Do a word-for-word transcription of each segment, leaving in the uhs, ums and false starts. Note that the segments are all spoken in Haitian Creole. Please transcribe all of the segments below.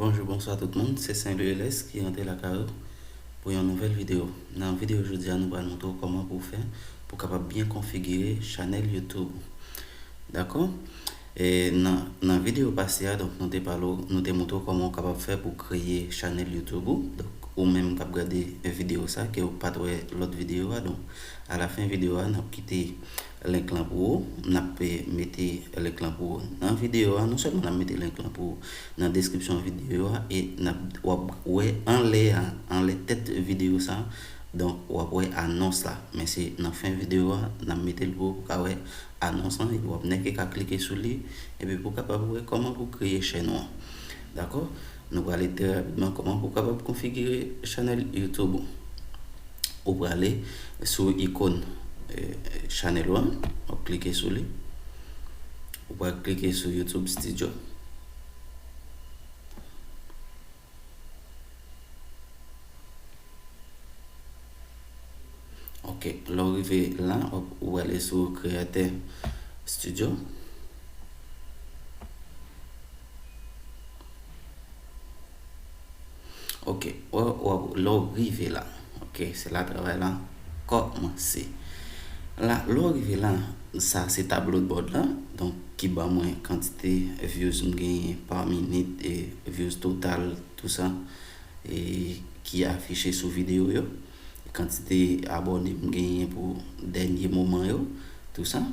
Bonjou, bonswa tout moun, se Saint Louis L S ki rantre lakay ou pou yon nouvèl videyo. Nan videyo jodi a, nou pral montre w kòman pou w fè pou w kapab byen konfigire chanèl YouTube ou. Dakò? E nan, nan videyo pase a, donk, nou te pale w, nou te montre w kòman w kapab fè pou w kreye chanèl YouTube ou. Donk, ou menm k ap gade videyo sa, ke w pa t wè lòt videyo a, donk, alafen videyo a, n ap kite link lan pou ou. N ap mete link lan pou ou nan videyo a. Non sèlman n ap mete link lan pou ou nan deskripsyon videyo a, e n ap, w ap wè anlè a, anlè tèt videyo sa, donk, w ap wè anons la. Men se nan fen videyo a, n ap mete l pou ou, pou w ka wè anons lan, epi w ap nèke ka klike sou li, epi pou w kapab wè kòman pou w kreye chèn ou an. Dakò? Nou prale trè rapidman kòman pou w kapab konfigire chanèl YouTube ou. Ou prale sou ikòn, eh, chanèl ou an, w ap klike sou li. Ou pral klike sou YouTube Studio. Ok, lè w rive la, w ap, ou prale sou Creator Studio. Ok, w, w, lè w rive la, ok, se la travay la kòmanse. La, lè w rive la, sa se tablo de bòd la, donk, ki ban mwen kantite views m genyen pa minit e views total, tou sa, e ki afiche sou videyo yo, kantite abòne m genyen pou dènye moman yo, tou sa.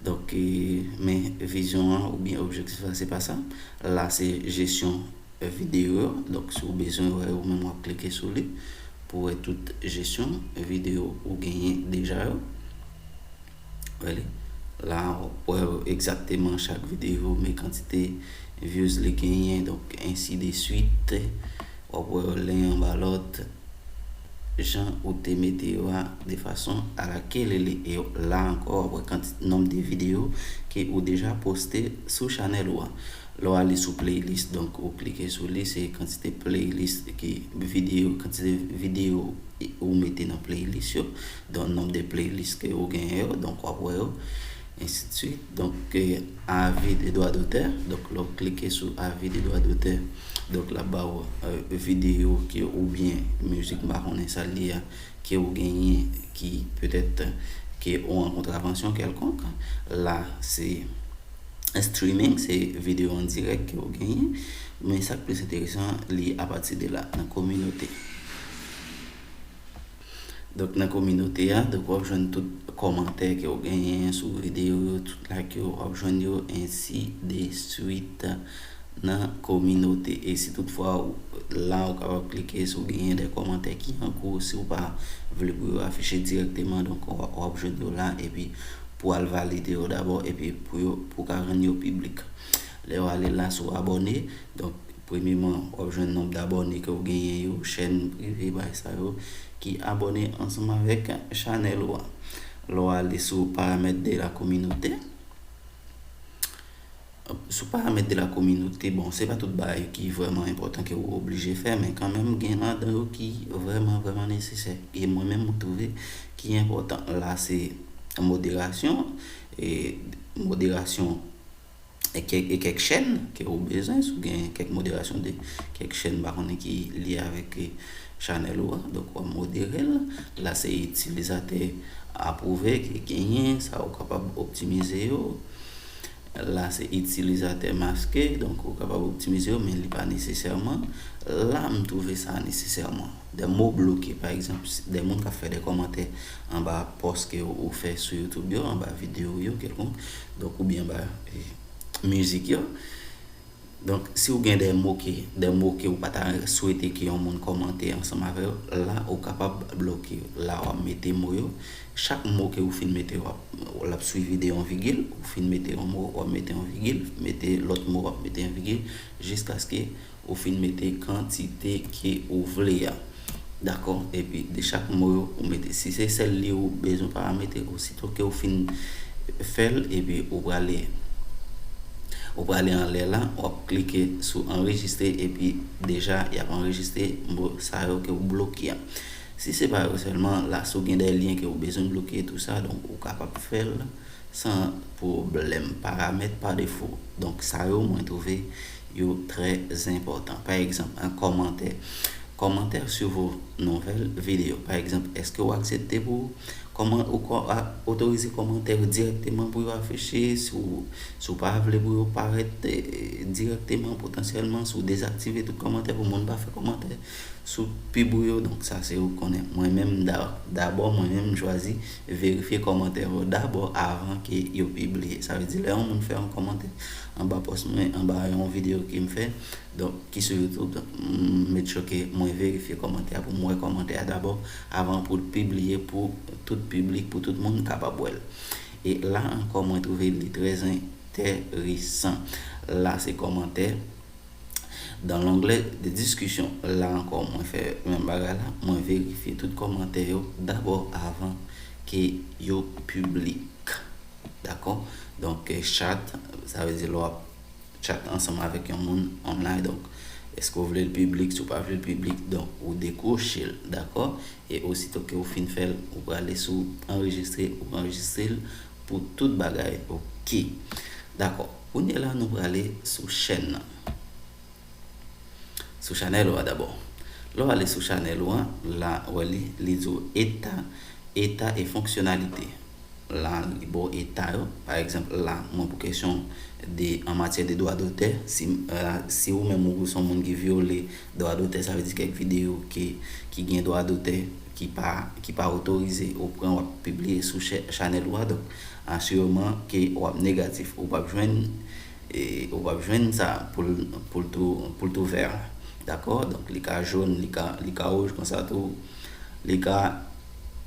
Donk, e, men vizyon an oubyen objektif la, se pa sa. La, se jesyon videyo yo. Donk, si w bezwen wè yo, menm w ap klike sou li pou wè tout jesyon videyo ou genyen deja yo. Wè li. La, w ap wè egzakteman chak videyo, men kantite views li genyen, donk, ensi de suit. W ap wè yo len anba lòt, jan ou te mete yo a, de fason alakelele. E la ankò, w ap wè kanti-, nonb de videyo ke ou deja poste sou chanèl ou a. Lè w ale sou playlist, donk, ou klike sou li, se kantite playlist ki videyo, kantite videyo ou mete nan playlist yo, donk, nonb de playlist ke ou genyen yo, donk, w ap wè yo, ensi de suit. Donk, eh, avis de droit d'auteur, donk, lè w klike sou avis de droit d'auteur, donk, l ap ba w, eh, videyo ke, oubyen mizik, m pa konnen sa l ye a, ke ou genyen, ki petèt ke ou an kontravansyon kèlkonk. La, se streaming, se videyo an dirèk ke ou genyen. Men sa k plis enteresan, li apati de la, nan kominote. Donk, nan kominote a, donk, w ap jwenn tout kòmantè ke ou genyen sou videyo yo, tout like yo, w ap jwenn yo, ensi de suit nan kominote. E si toutfwa ou, la, ou kapab klike si w genyen de kòmantè ki an kou, si w pa vle pou yo afiche dirèkteman, donk, w, w ap jwenn yo la, epi pou al valide yo dabò, epi pou yo, pou w ka rann yo piblik. Lè w ale la sou abòne, donk, premyeman, w ap jwenn nonb dabòne ke w genyen yo, chèn prive, bagay sa yo, ki abòne ansanm avèk chanèl ou a. Lè w ale sou paramèt de la kominote, sou paramèt de la kominote, bon, se pa tout bagay ki vrèman enpòtan ke ou oblije fè, men kanmenm gen ladan yo ki vrèman, vrèman nesesè. E mwen menm, mwen twouve ki enpòtan. La, se moderasyon, e moderasyon e kèk, e kèk chèn ke ou bezwen, si w gen kèk moderasyon de kèk chèn, m pa konnen ki lye avèk, e, chanèl ou a, donk w ap modere l. La, se itilizatè apwouve ki genyen, sa ou kapab optimize yo. La, se itilizatè maske, donk ou kapab optimize yo, men li pa nesesèman. La, m twouve sa nesesèman. De mo bloke, pa egzanp, si de moun k ap fè de kòmantè anba pòs ke ou fè sou YouTube yo, anba videyo yo kèlkonk, donk, oubyen anba, e, mizik yo. Donk, si w gen de mo ke, de mo ke ou pa ta swete ke yon moun kòmante ansanm avè w, la, ou kapab bloke yo. La, w ap mete mo yo. Chak mo ke ou fin mete, w ap, l ap swivi de yon vigil. Ou fin mete yon mo, w ap mete yon vigil. Mete lòt mo, w ap mete yon vigil. Jiskaske ou fin mete kantite ke ou vle a. Dakò? Epi de chak mo yo, ou mete, si se sèl li ou bezwen paramete, osito ke ou fin fè l, epi ou prale, ou prale anlè la, w ap klike sou anrejistre, epi deja y ap anrejistre mo sa yo ke ou bloke a. Si se pa yo sèlman, la, si w gen de lyen ke ou bezwen bloke, tou sa, donk, ou kapab fè l san pwoblèm, paramèt pa defo. Donk, sa yo, mwen twouve yo trè enpòtan. Pa egzanp, an kòmantè. Kòmantè sou vos nouvelles vidéos. Pa egzanp, èske w aksepte pou kòman ou kò- a- otorize kòmantè yo dirèkteman pou yo afiche? Si w, si w pa vle pou yo parèt eh, dirèkteman, potansyèlman, si w dezaktive tout kòmantè pou moun pa fè kòmantè sou pib ou yo, donk sa se ou konnen. Mwen menm, da- dabò, mwen menm, m chwazi verifye kòmantè yo dabò avan ke yo pibliye. Sa vle di, lè yon moun fè yon kòmantè anba pòs mwen, anba yon videyo ke m fè, donk, ki sou YouTube, donk, m make sure ke mwen verifye kòmantè a pou m wè kòmantè a dabò, avan pou l pibliye pou tout piblik, pou tout moun kapab wè l. E la ankò, mwen twouve li trè enteresan. La, se kòmantè. Dans l'onglet de discussion, la ankò, mwen fè menm bagay la, mwen verifye tout kòmantè yo dabò avan ke yo piblik. Dakò? Donk, eh, chat, sa vle di lè w ap chat ansanm avèk yon moun online. Donk, èske w vle l piblik? Si w pa vle l piblik, donk, ou dekwoche l, dakò? E osito ke w fin fè l, ou prale sou anrejistre, ou anrejistre l pou tout bagay. Oke. Dakò. Kounye a la, nou prale sou chèn nan. Sou chanèl ou a dabò. Lè w ale sou chanèl ou a, la, w wè li, li di w eta, eta e fonksyonalite. La, li ba w eta yo. Pa egzanp, la, mwen pou kesyon de, an matyè de dwa dotè, si, eh, si ou menm ou se yon moun ki vyole dwa dotè, sa vle di kèk videyo ki, ki gen dwa dotè ki pa, ki pa otorize ou pran, w ap pibliye sou chè- chanèl ou a. Donk, asireman ke w ap negatif. Ou p ap jwenn, e, ou p ap jwenn sa pou l, pou l tou, pou l tou vè. Dakò? Donk, li ka jòn, li ka, li ka wouj konsa tou. Li ka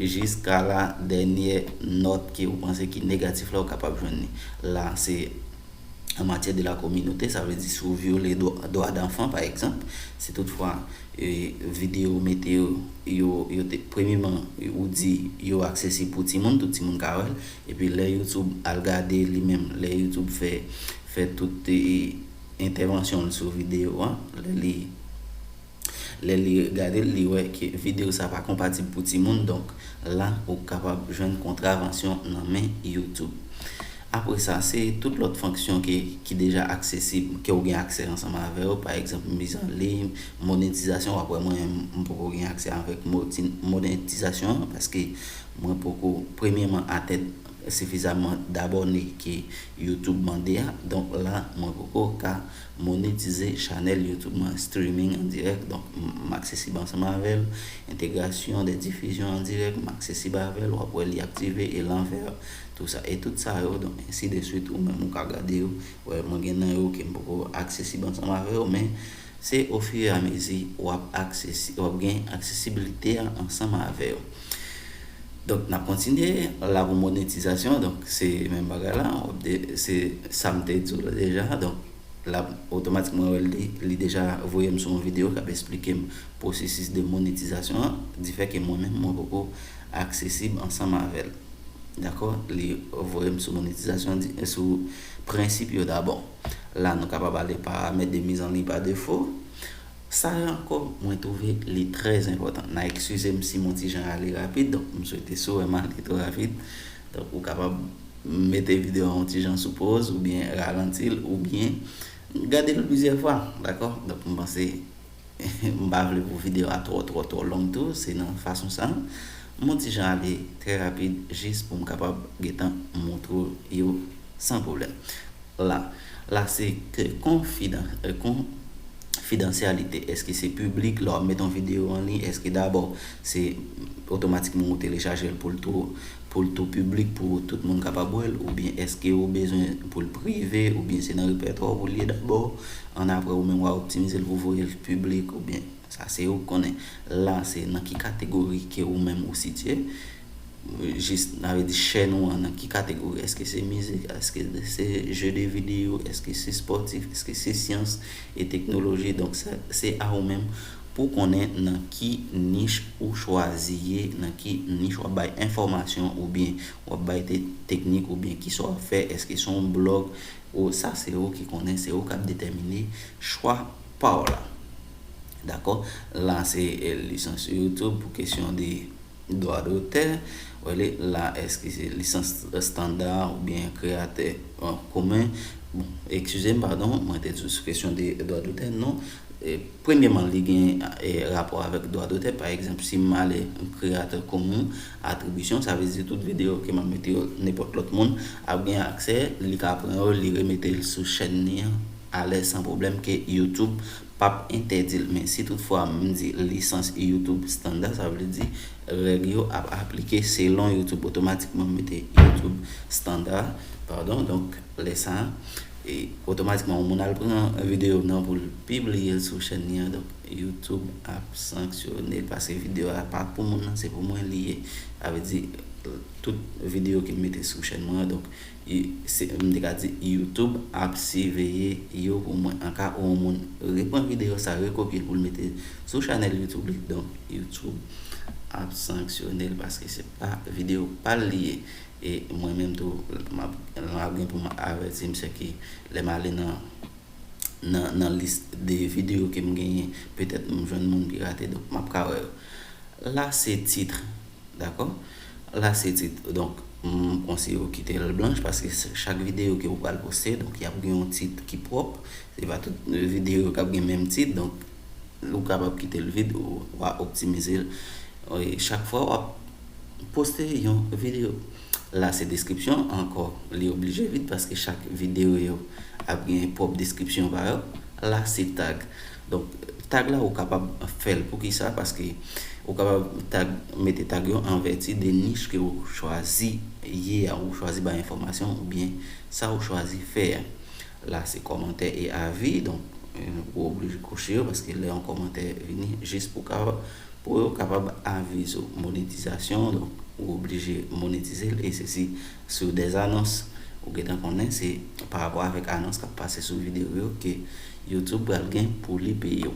jiska la dènyè nòt ke ou panse ki negatif la, ou kapab jwenn li. La, se an matyè de la kominote, sa vle di si w vyole dwa, dwa danfan, pa egzanp, si toutfwa, e, videyo mete yo, yo, yo te, premyeman, ou di yo aksesib pou timoun, tout timoun ka wè l, epi lè YouTube al gade li menm, lè YouTube fè, fè tout, e, entèvansyon l sou videyo a, lè li, lè li gade l, li wè ke videyo sa pa konpatib pou timoun, donk la, ou kapab jwenn kontravansyon nan men YouTube. Apre sa, se tout lòt fonksyon ke, ki deja aksesib, ke w gen aksè ansanm avè yo, pa egzanp, mizanliy, monetizasyon, w ap wè mwen, m poko gen aksè avèk moti- monetizasyon an, paske mwen poko, premyeman, atè sifizaman dabòne ke YouTube mande a. Donk la, mwen poko ka monetize chanèl YouTube mwen, streaming an dirèk. Donk, m, m aksesib ansanm avè l. Entegrasyon de difizyon an dirèk, m aksesib avè l. W ap wè li aktive e l an vè, tou sa. E tout sa yo, donk, ensi de swit, ou menm ou ka gade yo. Wè, mwen gen nan yo ke m poko aksesib ansanm avè yo, men se ofiramezi w ap aksesi-, w ap gen aksesibilite a ansanm avè yo. Donk, n ap kontinye la pou monetizasyon. Donk, se menm bagay la. W ap de-, se sa m te di w la deja. Donk, la, otomatikman, wè, li, li deja voye m sou yon videyo k ap esplike m pwosesis de monetizasyon an, difè ke mwen menm, mwen poko aksesib ansanm avè l. Dakò? Li voye m sou monetizasyon, di- sou prensip yo dabò. La, nou kapab ale paramèt de mizanliy pa defo. Sa yo ankò, mwen twouve li trè enpòtan. N a eskize m si m on ti jan ale rapid, donk m swete si w wè m ale twò rapid. Donk, ou kapab mete videyo a on ti jan sou poz, oubyen ralanti l, oubyen gade l plizyè fwa, dakò? Donk, m panse, m pa vle pou videyo a twò, twò, twò long tou, se nan fason sa. M on ti jan ale trè rapid, jis pou m kapab gentan montre w yo san pwoblèm. La, la se ke konfidan-, eh, konfidansyalite. Èske se piblik lè w ap met yon videyo an liy? Èske dabò se otomatikman ou telechaje l pou l tou, pou l tou piblik, pou tout moun kapab wè l? Oubyen èske ou bezwen pou l prive? Oubyen se nan repètwa w pou l ye dabò? Annapre, ou menm w a optimize l pou voye l piblik? Oubyen sa se ou k konnen. La, se nan ki kategori ke ou menm ou sitiye. Jis, sa vle di chèn ou an nan ki kategori? Èske se mizik? Èske se jeu de vidéo? Èske se spòtif? Èske se syans e teknoloji? Donk, se, se a ou menm pou konnen nan ki nich ou chwazi ye, nan ki nich w ap bay enfòmasyon oubyen w ap bay te-, teknik oubyen kisa w ap fè. Èske se yon blòg? Ou, sa se ou ki konnen, se ou k ap detèmine chwa pa w la. Dakò? La, se, eh, lisans YouTube pou kesyon de dwa dotè. Wè li la, èske se lisans estanda oubyen kreyatè, eh, komen? Bon, eskize m, padon, mwen te di w sou kesyon de dwa dotè, non. E, premyeman, li gen, e, rapò avèk dwa dotè. Pa egzanp, si m ale Creator Commons, atribisyon, sa vle di tout videyo ke m ap mete yo, nenpòt lòt moun ap gen aksè, li ka pran yo, li remete l sou chèn li an alèz san pwoblèm, ke YouTube p ap entèdi l. Men si toutfwa m di lisans YouTube standard, sa vle di règ yo ap aplike selon YouTube. Otomatikman, m mete YouTube standard, padon. Donk, lè sa a, e, otomatikman, yon moun al pran videyo nan pou l pibliye l sou chèn li an. Donk, YouTube ap sanksyone l paske videyo a pa pou moun nan, se pou mwen li ye. Sa vle di, tout videyo ke m mete sou chèn mwen an, donk, e, se, m te ka di, YouTube ap siveye yo pou mwen. An ka yon moun repran videyo sa, rekopye l pou l mete sou chanèl YouTube li, donk, YouTube ap sanksyone l paske se pa videyo pa l li ye. E mwen menm tou, m ap, m ap gen pou m avèti misye ke lè m ale nan, nan, nan lis de videyo ke m genyen, petèt m jwenn moun pirate, donk m ap ka wè yo. La se tit, dakò? La se tit, donk, m konseye w kite l blanch paske s-, chak videyo ke w pral poste, donk, y ap gen yon tit ki pwòp. Se pa tout videyo k ap gen menm tit, donk, ou kapab kite l vid, ou, w a optimize l. E chak fwa w ap poste yon videyo. La se deskripsyon, ankò, li oblije vid paske chak videyo yo ap gen pwòp deskripsyon pa yo. La se tag. Donk, tag la, ou kapab fè l. Poukisa? Paske ou kapab tag, mete tag yo an vèti de nich ke ou chwazi ye a, ou chwazi bay enfòmasyon oubyen sa ou chwazi fè a. La se kòmantè e avi, donk, e, ou oblije koche yo paske lè yon kòmantè vini, jis pou kapab, pou yo kapab avi sou monetizasyon, donk, ou oblije monetize l, e se si sou dè anons, ou gentan konnen se pa rapò avèk anons k ap pase sou videyo yo ke YouTube pral gen pou li peye w.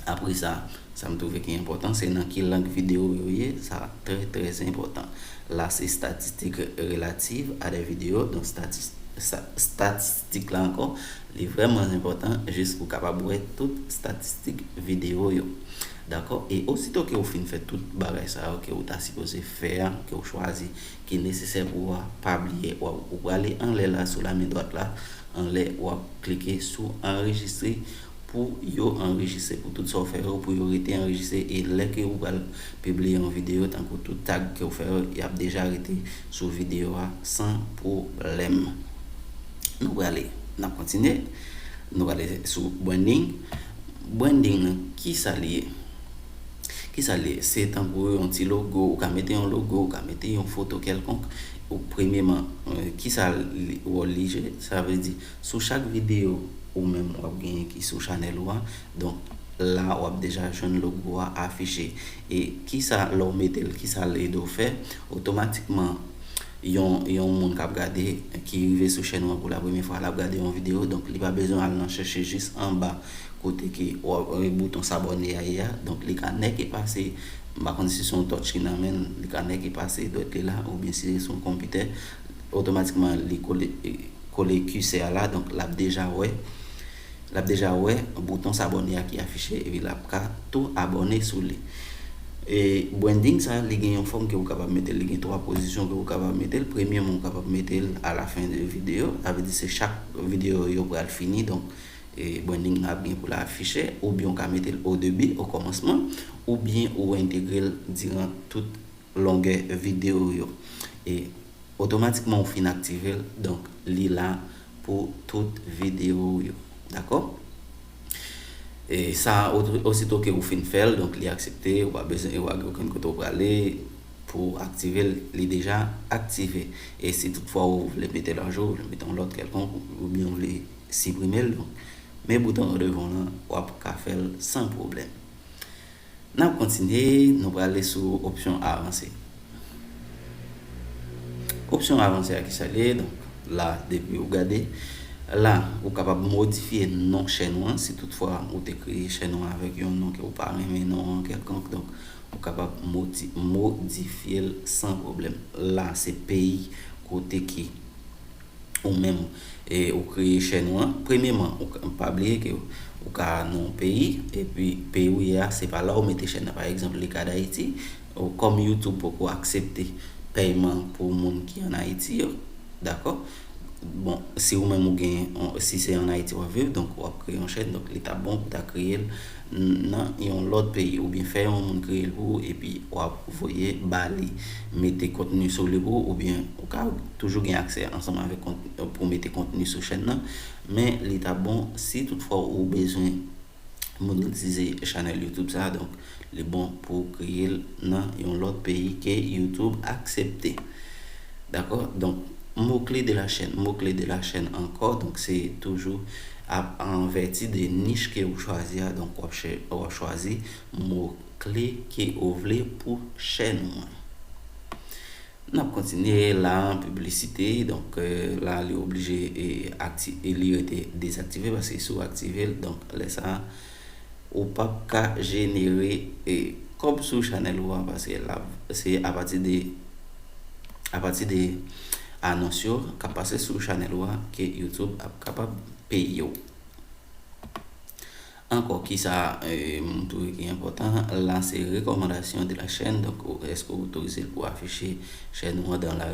Apre sa, sa m twouve ki enpòtan, se nan ki lang videyo yo ye, sa trè, trè enpòtan. La se statistik relativ a de videyo, donk statis-, sta-, statistik la ankò, li vrèman enpòtan, jis pou kapab wè tout statistik videyo yo. Dakò? E osito ke w fin fè tout bagay sa yo ke w ta sipoze fè a, ke w chwazi, ki nesesè pou w a, pa bliye, w a, ou prale anlè la, sou lamen dwat la, anlè, w ap klike sou anrejistre, pou yo anrejistre, pou tout sa w fè yo, pou yo rete anrejistre, e lè ke ou pral pibliye yon videyo, tankou tout tag ke w fè yo, y ap deja rete sou videyo a san pwoblèm. Nou prale, n ap kontinye, nou prale sou branding. Branding nan, kisa li ye? Kisa li ye? Se tankou yon ti logo, ou ka mete yon logo, ou ka mete yon foto kèlkonk. Ou premyeman, e, kisa li, wòl li jwe? Sa vle di, sou chak videyo ou menm w ap genyen ki sou chanèl ou a, donk, la w ap deja jwenn logo a afiche. E kisa, lè w mete l, kisa l ede w fè? Otomatikman, yon, yon moun k ap gade, ki rive sou chèn ou an pou la premyè fwa, l ap gade yon videyo, donk, li pa bezwen al nan chèche jis anba kote ke w ap, e, bouton s'abonner a ye a. Donk, li ka nèk e pase, m pa konn si se yon touch ki nan men l, li ka nèk e pase dwèt li la, oubyen si se yon konpitè, otomatikman, li kole, e, kole kisè a la, donk, l ap deja wè, l ap deja wè bouton s'abonner a ki afiche, epi l ap ka tou abòne sou li. E branding sa, li gen yon fòm ke ou kapab mete l, li gen twa pozisyon ke ou kapab mete l. Premyeman, ou kapab mete l alafen de videyo, sa vle di se chak videyo yo pral fini, donk, e branding nan ap gen pou l afiche, oubyen ou ka mete l o debi, o kòmansman, oubyen ou entegre l diran tout longè videyo yo. E otomatikman ou fin aktive l, donk li la pou tout videyo ou yo. Dakò? E sa, o-, osito ke ou fin fè l, donk li aksepte, ou pa bezwen, ou pa gen okenn kote ou prale pou aktive l, li deja aktive. E si toutfwa ou vle mete l ajou, ou vle mete yon lòt kèlkonk, oubyen ou vle siprime l, donk, men bouton an devan lan, w ap ka fè l san pwoblèm. N ap kontinye, nou prale sou opsyon avanse. Opsyon avanse a, kisa l ye? Donk, la, depi ou gade, la, ou kapab modifye non chèn ou an, si toutfwa ou te kreye chèn ou an avèk yon non ke ou pa renmen non an kèlkonk, donk, ou kapab modi-, modifye l san pwoblèm. La, se peyi kote ke ou menm, e, ou kreye chèn ou an. Premyeman, ou ka, pa bliye ke ou ka nan yon peyi, epi peyi ou ye a, se pa la ou mete chèn nan. Pa egzanp, li ka d Ayiti, ou, kòm YouTube poko aksepte pèyman pou moun ki ann Ayiti yo, dakò? Bon, si ou menm ou gen, si se ann Ayiti w ap viv, donk w ap kreye yon chèn, donk li t ap bon pou ta kreye l nan yon lòt peyi, oubyen fè yon moun kreye l pou ou, epi w ap voye ba li mete kontni sou li pou ou, oubyen ou ka toujou gen aksè ansanm avèk kont, pou mete kontni sou chèn nan, men li t ap bon si toutfwa ou bezwen monetize chanèl YouTube sa, donk li bon pou w kreye l nan yon lòt peyi ke YouTube aksepte. Dakò? Donk, mo kle de la chèn, mo kle de la chèn ankò, donk se toujou an vèti de nich ke ou chwazi a, donk w ap chwazi mo kle ke ou vle pou chèn ou an. N ap kontinye la, piblisite, donk la li oblije e akti e li rete dezaktive paske si w aktive l, donk lè sa ou p ap ka jenere e kòb sou chanèl ou a paske la se apati de apati de anons yo k ap pase sou chanèl ou a ke YouTube ap kapab peye w. Ankò, kisa m twouve ki enpòtan la, se rekòmandasyon de la chèn. Donk, èske ou otorize l pou afiche chèn ou an dans la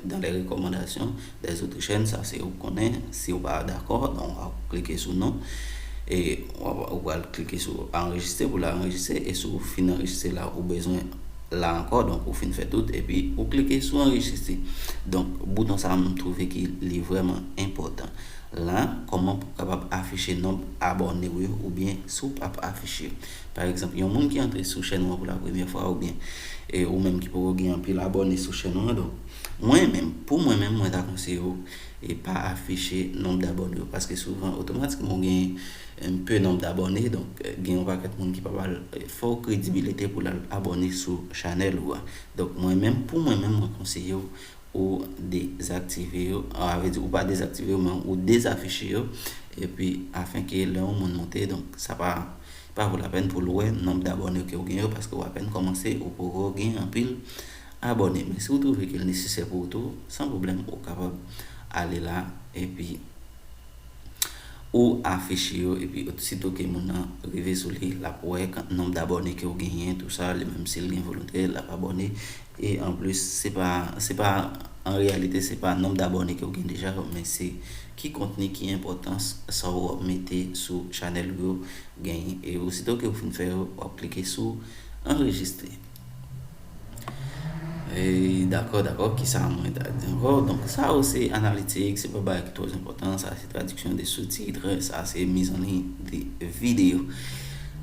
dans les recommandations des autres chaînes? Sa se ou konnen. Si ou pa dakò, donk w ap klike sou non. E ou pral klike sou anrejistre pou l anrejistre. E si ou fin anrejistre la, ou bezwen la ankò, donk ou fin fè tout, epi ou klike sou anrejistre. Donk, bouton sa m twouve ki li vrèman enpòtan. La, kòman pou w kapab afiche nonb abòne w yo oubyen si w p ap afiche yo. Pa egzanp, yon moun ki antre sou chèn ou an pou la premyè fwa oubyen e ou menm ki poko gen anpil abòne sou chèn ou an, donk mwen menm, pou mwen menm, mwen ta konseye w e pa afiche nonb dabòne w paske souvan, otomatikman, ou gen pe nonb dabòne, donk gen yon pakèt moun ki pa pral fè w kredibilite pou l al abòne sou chanèl ou a. Donk mwen menm, pou mwen menm, mwen konseye w ou dezaktive yo, sa vle di ou pa dezaktive yo, men ou dezafiche yo, epi afenke lè yon moun monte, donk sa pa pa vo lapèn pou l wè nonb dabòne ke w gen yo, paske w apèn kòmanse, ou poko gen anpil abòne. Men si w twouve ke l nesesè pou ou tou, san pwoblèm, ou kapab ale la, epi ou afiche yo, epi sito ke moun nan rive sou li, l ap wè nonb dabòne ke w genyen, tou sa, li menm si l gen volonte, l ap abòne. E anplis, se pa, se pa, an reyalite, se pa nonb dabòne ke w gen deja yo, men se ki kontni, ki enpòtans sa w ap mete sou chanèl ou yo genyen. E osito ke w fin fè yo, w ap klike sou anrejistre. E, dakò, dakò, kisa mwen ta di ankò? Donk, sa yo se analitik, se pa bagay ki twò enpòtan, sa se tradiksyon de soutit, sa se mizanliy de videyo.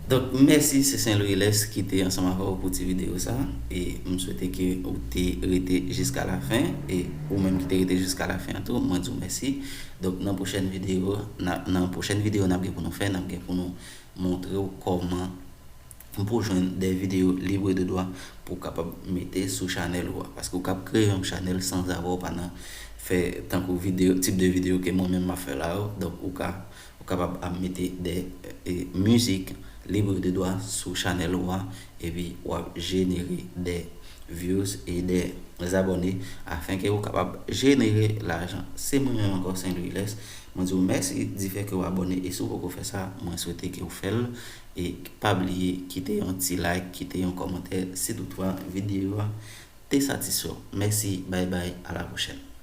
Donk, mèsi, se Saint Louis Lès ki te ansanm avè w pou ti videyo sa. E m swete ke ou te rete jiska la fen. E ou menm ki te rete jiska la fen an tou, mwen di w mèsi. Donk, nan pwochèn videyo, nan, nan pwochèn videyo n ap gen pou nou fè, n ap gen pou nou montre w kòman pou w jwenn de videyo libre de dwa pou w kapab mete sou chanèl ou a. Paske ou kab kreye yon chanèl sanzavwa ou pa nan fè tankou videyo, tip de videyo ke mwen menm m ap fè la yo. Donk, ou ka, ou kapab ap mete de e, mizik libre de dwa sou chanèl ou a, epi w ap jenere de views e de abòne afenke ou kapab jenere lajan. Se mwen menm ankò, Saint Louis Lès. Mwen di w mèsi difè ke w abòne, e si w poko fè sa, mwen swete ke w fè l. E pa bliye kite yon ti like, kite yon kòmantè si toutfwa videyo a te satisfè w. Mèsi, bay bay, a la pwochèn.